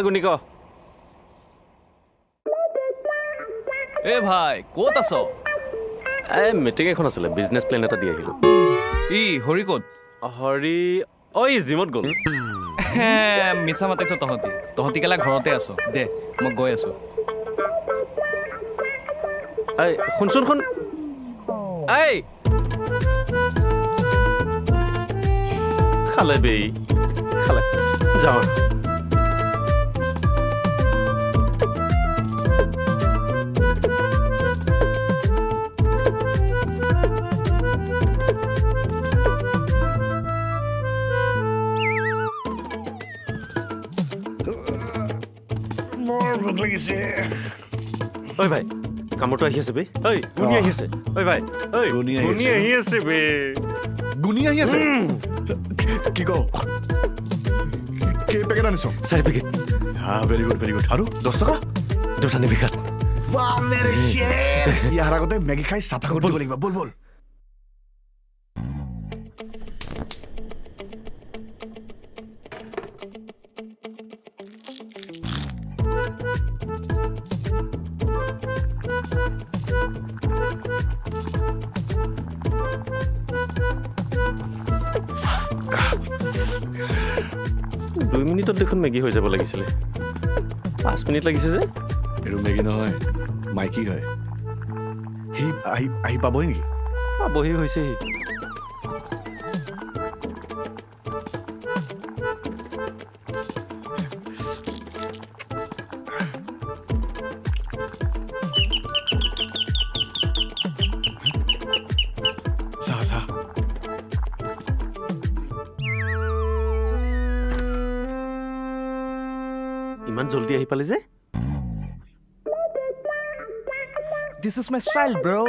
গুণি ক। এ ভাই, ক'ত আছ? এই মিটিং এখন আছিলে, বিজনেছ প্লেন এটা দি আহিলোঁ। ই হৰি ক'ত? হৰি ঐ জিমত গ'ল। হে, মিছা মাতিছ তহঁতি। তহঁতি কেলা ঘৰতে আছ। দে, মই গৈ আছো। এই শুনচোন, শুন। এই খালে বে, খালে। যাওঁ। বৰ ভোক লাগিছে। ঐ ভাই, কামৰটো আহি আছে বে। ঐ গুণী আহি আছে। ঐ ভাই, ঐ গুণী আহি গুণী আছে। আহি আছে বে। গুণী আহি আছে? কি কওঁ? কেই পেকেট আনিছ? 4 পেকেট। হা, ভেৰি গুড, ভেৰি গুড। আৰু 10 টকা? দুটা নিবিঘাত। ইয়াৰ আগতে মেগী খাই চাফা কৰি দিব লাগিব। ব'ল ব'ল। 2 মিনিটত দেখোন মেগী হৈ যাব লাগিছিলে, 5 মিনিট লাগিছে যে। এইটো মেগী নহয়, মাইকী হয়। সি আহি আহি পাবহি নেকি? পাবহি হৈছেহি। চাহ চাহ। ইমান জল্দি আহি পালি যে? This is my style, bro.